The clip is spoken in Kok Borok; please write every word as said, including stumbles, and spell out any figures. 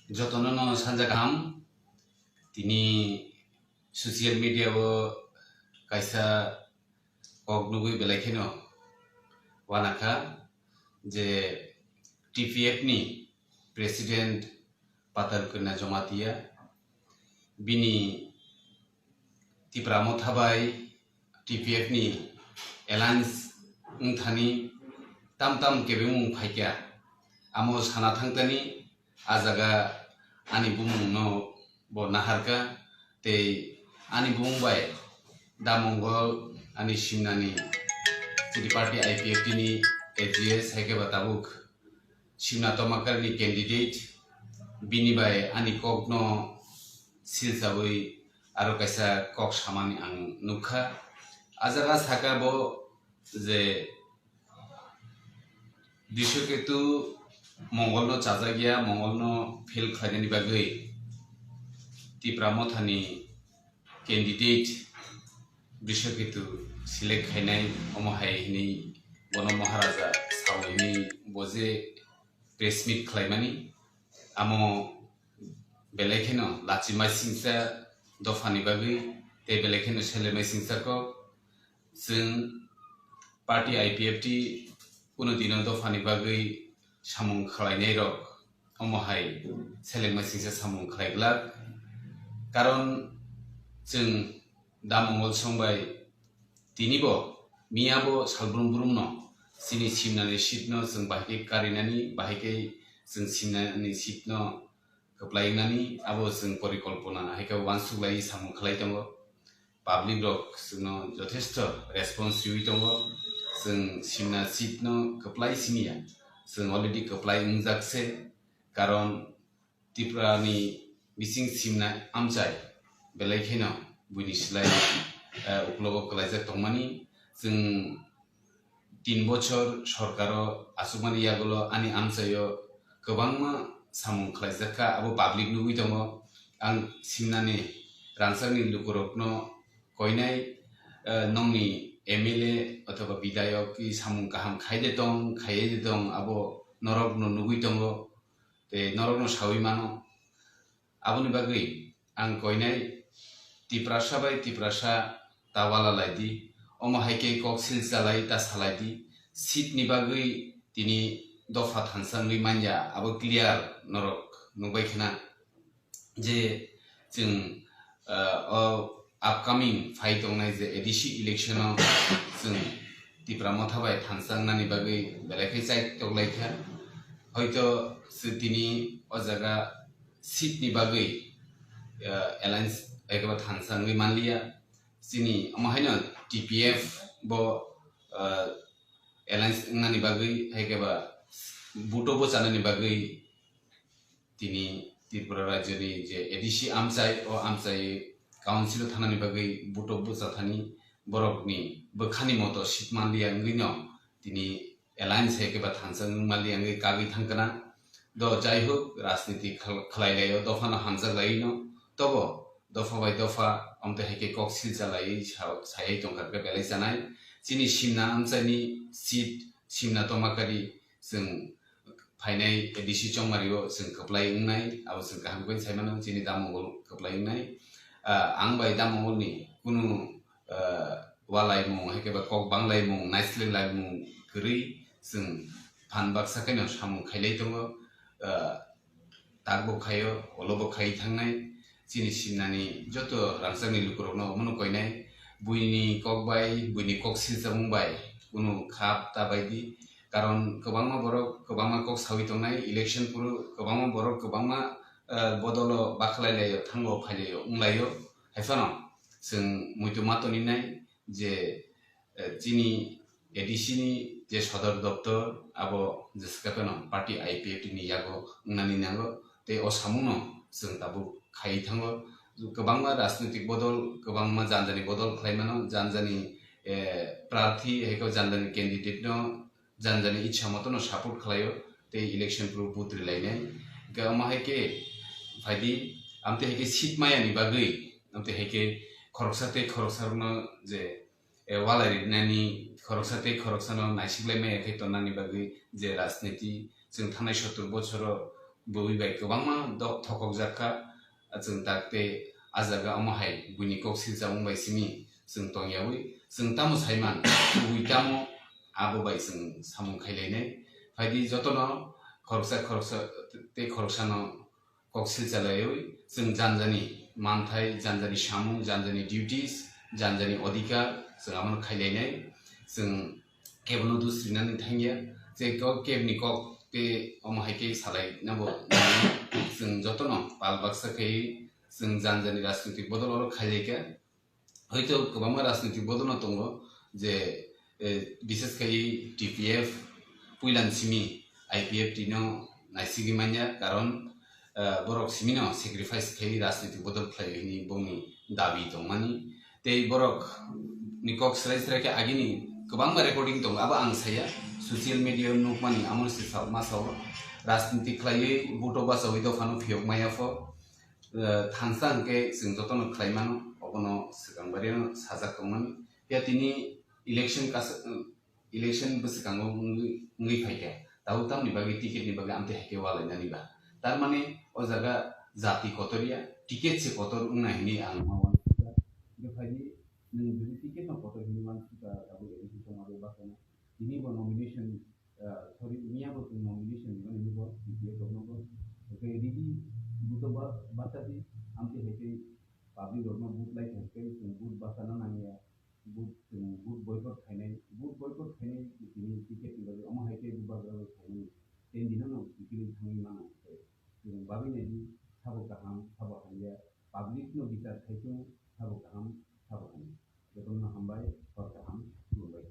Jotono no sanja kaham. Tini social media o kaisa kok nugwi belai kheno wanakha je T P F ni President Patal Kanya Jamatia bini Tipra Motha bai T P F ni alliance wngthani tam tam kebengmung phaikha. Amo sana thangtani a jaga ani bumungno bo naharkha, tei ani bumung bai Da Mongol ani simnani chini party I P F T ni A G S hai khe ba tabuk Simna Tomakar ni candidate, bini bai ani kok no silsawi aro kaisa kok samani ang nukha. A jaga saka bo je Drishoketu Mongol no chajak ya, Mongol no fail khlainani bagwi Tipra Mothani candidate Drishoketu select khainai, omo hai hwnwi bono Maharaja sao hwnwi bo je press meet khlaimani, amo belai kheno lachi maisingsa dophani bagwi tei belai kheno sele maisingsa kok. Chwng party I P F T kunu dino dophani bagwi samung khlainai rok omo hai seleng maisingsa samung khlai glak. Karon chwng Da Mongol song bai tini bo miya bo salbrum brum no chini simnani seat no chwng bahai khe karinani, bahai khe chwng simnani seat no kwplai wngnani abo chwng porikolpona hai khe uansuk lai samung khlai tongo. Public rok chwngno jothesto response riwi tongo. Chwng simna seat no kwplai simi ya, chwng already kwplai wngjak se, karon Tripura ni bising simna amchai belai kheno buini slai, eh, uklogo kwlaijak tongmani. Chwng tin bochor sorkaro achukmani yagulo ani amchaio kwbangma samung khlaijak kha, abo public nugwi tongo. Ang simnani rangchakni lukurokno koinai, eh, nongni M L A othoba bidayok i samung kaham khai de tong, khaiya de tong, abo norokno nugwi tongo, tei norokno sawi mano. Aboni bagwi ang koinai Tiprasa bai Tiprasa ta wala lai di, omo hai khe kok sil chalai ta salai di, seat ni bagwi tini dopha thansa wngwi manya, abo clear norok nukbai khna je chwng, ah, o upcoming phai tongnai je A D C election o chwng Tipra Motha bai thansa wngnani bagwi belai khe chai toklai kha. Hoito chwng tini o jaga seat ni bagwi, ah, alliance ekaba thansa wngwi manliya. Chini omo haino T P F bo, ah, alliance wngnani bagwi hai khe ba buto bo chanani bagwi tini Tripura rajyoni je A D C amchai, o amchai council o thanani bagwi buto bo chathani borokni bwkhani moto seat manliya wngwi no tini alliance hai khe ba thansa wngmali wngwi kagwi thangkana. Do jai hok, rajniti khal-, khlai laio, dophano hamjak laino, tobo dopha bai dopha, amtwi hai khe kok silcha laiwi sa-, sayai tongkha khe belai chanai. Chini simna amchaini seat, simna tomakari chwng phainai A D C chongmario chwng kwplai wngnai, abo chwng kaham khe sai mano, chini Da Mongol kwplai wngnai. Ah, ang bai Da Mongolni kunu, ah, walaimung, hai khe ba kok banglaimung, naislelaimung kwrwi chwng phan baksa kheno samung khailai tongo. Ah, tak bo khaio, olo bo khai thangnai. Chini simnani joto rangchakni lukurokno omono koinai, buini kok bai, buini kok silchamung bai kunu khap ta bai di. Karon kwbangma borok kwbangma kok sawi tongnai, election phuru kwbangma borok kwbangma, ah, bodolo bakhlai laio, thango phai laio, wng laio. Hai phano chwng muitu ma toni nai je, eh, chini A D C ni je sodor doptor, abo jesa phano party I P F T ni yago wngnani nango, tei o samungno chwng tabuk khai thango. Kwbangma rajnitik bodol, kwbangma janjani bodol khlai mano, janjani, eh, prarthi, hai khe janjani candidate no janjani ichha motono support khlaio, tei election phuru vote rilainai. Hwnkhe omo hai khe phaidi, amtwi hai khe seat mayani bagwi, amtwi hai khe khoroksa tei khoroksarokno je, eh, walai rinani, khoroksa tei khoroksano naisiklai maya khe tonnani bagwi je rajniti chwng thanai sottor bochoro bui bai kwbangma dok thokokjak kha. Chwng tak tei a jaga omo hai buini kok silchamung bai simi chwng tongyawi chwng tamo saiman, bui tamo abo bai chwng samung khailainai. Phaidi jotono khoroksa khoroksa tei khoroksano kok silchalaiwi chwng janjani manthai, janjani samung, janjani duties, janjani odhikar chwng abono khailainai. Chwng kebono dusrinani thangya, je kok kebni kok tei omo hai khe salai nabo chwng jotono pal baksa khe chwng janjani rajnitik bodol oro khailaikha. Hoito kwbangma rajnitik bodolno tongo je, eh, bises khai T P F puilan simi I P F T no naisigwi manya, karon, eh, borok simino sacrifice khai rajnitik bodol khlai hini bongni dabi tongmani. Tei borok ni kok srai srai khe agini kwbangma recording tongo, abo ang saya social media nukmani amo se sa-, ma sao rajnitik khlaiwi buto bachawi dophano phiyok maya pho. Eh, thansa hwnkhe chwng jotono khlai mano, obono swkang barino sajak tongmani. Phiya tini election kas-, election bwswkango wngwi, wngwi phaikha, tabuk tamni bagwi ticket ni bagwi amtwi hai khe walainani ba? Tar mane o jaga jati kotor ya, ticket se kotor wngna hini ang ma uansukha. Hwnkhe phaidi nwng jodi ticket no kotor hini uansukha, tabuk election tongma bagwi baksa tini bo nomination, ah, sorry, miya bo chwng nomination rwmani nugo, B P F rok nugo. Hwnkhe rigi buto ba-, bachadi amtwi hai khe public rokno vote lai kha hwnkhe chwng vote bachana nangya, vote, chwng vote boycott khainai, vote boycott khainai tini ticket ni bagwi omo hai khe bubagra rok khainai, ten dino no kiphilwi thangwi mano hwnkhe chwng bagwi naidi sabo kaham, sabo hamya, public no bichar khai chwng sabo kaham, sabo hamya. Jotono hambai, hor kaham, khulumbai.